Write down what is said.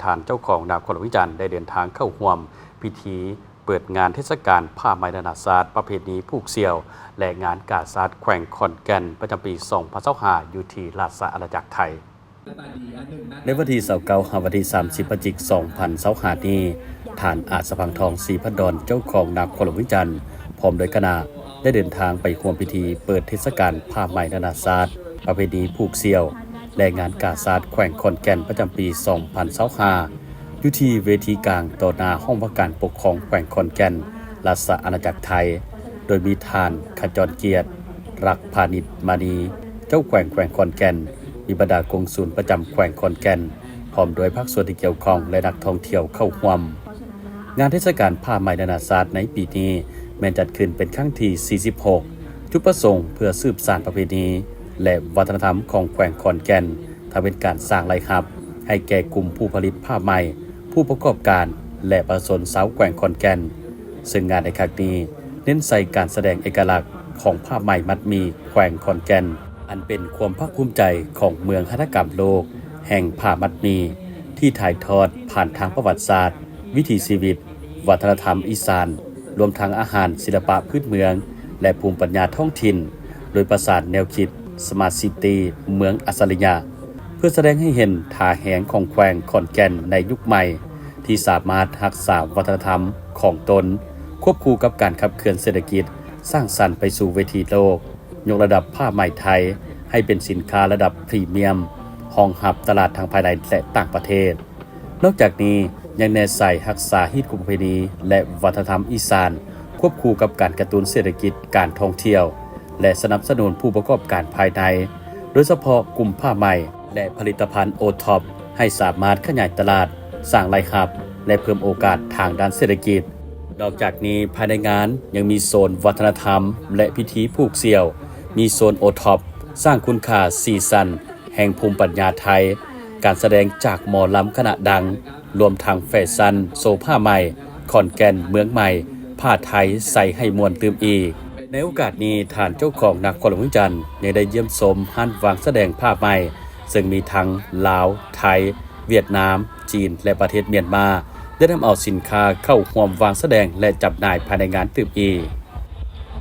ທ່ານເຈົ້າຄອງນະຄອນຫຼວງວຽງຈັນ ໄດ້ເດີນທາງເຂົ້າຮ່ວມພິທີເປີດງານເທດສະການຜ້າໄໝນານາຊາດ ປະເພນີຜູກສ່ຽວ ແລະ ງານກາຊາດແຂວງຂອນແກ່ນ ປະຈຳປີສອງພັນຊາວຫ້າ ຢູ່ທີ່ລາຊະອານາຈັກໄທ. ໃນວັນທີຊາວເກົ້າ ຫາວັນທີສາມສິບ ພະຈິກ ສອງພັນຊາວຫ້ານີ້, ທ່ານ ອາດສະພັງທອງ ສີພັນດອນ ເຈົ້າຄອງນະຄອນຫຼວງວຽງຈັນ ພ້ອມດ້ວຍຄະນະ ໄດ້ເດີນທາງໄປຮ່ວມພິທີເປີດເທດສະການຜ້າໄໝນານາຊາດ ປະເພນີຜູກສ່ຽວ ແລະ ງານກາຊາດແຂວງຂອນແກ່ນ ປະຈຳປີສອງພັນຊາວຫ້າ ຢູ່ທີ່ເວທີກາງຕໍ່ໜ້າຫ້ອງວ່າການປົກຄອງແຂວງຂອນແກ່ນ ລາຊະອານາຈັກໄທ, ໂດຍມີທ່ານ ຂະຈອນກຽດ ລັກພານິດມານີ ເຈົ້າແຂວງແຂວງຂອນແກ່ນ, ມີບັນດາກົງສຸນປະຈຳແຂວງຂອນແກ່ນ ພ້ອມດ້ວຍພາກສ່ວນທີ່ກ່ຽວຂ້ອງ ແລະ ນັກທ່ອງທ່ຽວເຂົ້າຮ່ວມ. ງານເທດສະການຜ້າໄໝນານາຊາດໃນປີນີ້ແມ່ນຈັດຂຶ້ນເປັນຄັ້ງທີສີ່ສິບຫົກ ຈຸດປະສົງເພື່ອສືບສານປະເພນີ ແລະ ວັດທະນະທຳຂອງແຂວງຂອນແກ່ນ, ທັງເປັນການສ້າງລາຍຮັບໃຫ້ແກ່ກຸ່ມຜູ້ຜະລິດຜ້າໄໝ, ຜູ້ປະກອບການ ແລະ ປະຊາຊົນຊາວແຂວງຂອນແກ່ນ. ເຊິ່ງງານໃນຄັ້ງນີ້ເນັ້ນໃສ່ການສະແດງເອກະລັກຂອງຜ້າໄໝມັດໝີ່ແຂວງຂອນແກ່ນ, ອັນເປັນຄວາມພາກພູມໃຈຂອງເມືອງຫັດຖະກຳໂລກແຫ່ງຜ້າມັດໝີ່ ທີ່ຖ່າຍທອດຜ່ານທາງປະຫວັດສາດ, ວິຖີຊີວິດ, ວັດທະນະທຳອີສານ, ລວມທັງອາຫານ, ສິລະປະພື້ນເມືອງ ແລະ ພູມປັນຍາທ້ອງຖິ່ນ, ໂດຍປະສານແນວຄິດ Smart City ເມືອງອັດສະລິຍະ ເພື່ອສະແດງໃຫ້ເຫັນທ່າແຮງຂອງແຂວງຂອນແກ່ນໃນຍຸກໃໝ່ ທີ່ສາມາດຮັກສາວັດທະນະທຳຂອງຕົນ ຄວບຄູ່ກັບການຂັບເຄື່ອນເສດຖະກິດສ້າງສັນໄປສູ່ເວທີໂລກ, ຍົກລະດັບຜ້າໄໝໄທໃຫ້ເປັນສິນຄ້າລະດັບພຣີມຽມ, ຮອງຮັບຕະຫຼາດທັງພາຍໃນ ແລະ ຕ່າງປະເທດ. ນອກຈາກນີ້ຍັງແນໃສ່ຮັກສາຮີດຄອງປະເພນີ ແລະ ວັດທະນະທຳອີສານ, ຄວບຄູ່ກັບການກະຕຸ້ນເສດຖະກິດການທ່ອງທ່ຽວ ແລະ ສະໜັບສະໜູນຜູ້ປະກອບການພາຍໃນ, ໂດຍສະເພາະກຸ່ມຜ້າໄໝ ແລະ ຜະລິດຕະພັນໂອທັອບ ໃຫ້ສາມາດຂະຫຍາຍຕະຫຼາດ, ສ້າງລາຍຮັບ ແລະ ເພີ່ມໂອກາດທາງດ້ານເສດຖະກິດ. ນອກຈາກນີ້, ພາຍໃນງານຍັງມີໂຊນວັດທະນະທຳ ແລະ ພິທີຜູກສ່ຽວ, ມີໂຊນໂອທັອບ, ສ້າງຄຸນຄ່າສີສັນ ແຫ່ງພູມປັນຍາໄທ, ການສະແດງຈາກໝໍລຳຄະນະດັງ, ລວມທັງແຟຊັນໂຊຜ້າໄໝ ຂອນແກ່ນເມືອງໃໝ່, ຜ້າໄທໃສ່ໃຫ້ມ່ວນຕື່ມອີກ. ໃນໂອກາດນີ້, ທ່ານເຈົ້າຄອງນະຄອນຫຼວງວຽງຈັນ ຍັງໄດ້ຢ້ຽມຊົມຮ້ານວາງສະແດງຜ້າໄໝ, ເຊິ່ງມີທັງລາວ, ໄທ, ຫວຽດນາມ, ຈີນ ແລະ ປະເທດມຽນມາ, ໄດ້ນຳເອົາສິນຄ້າເຂົ້າຮ່ວມວາງສະແດງ ແລະ ຈຳໜ່າຍພາຍໃນງານຕື່ມອີກ.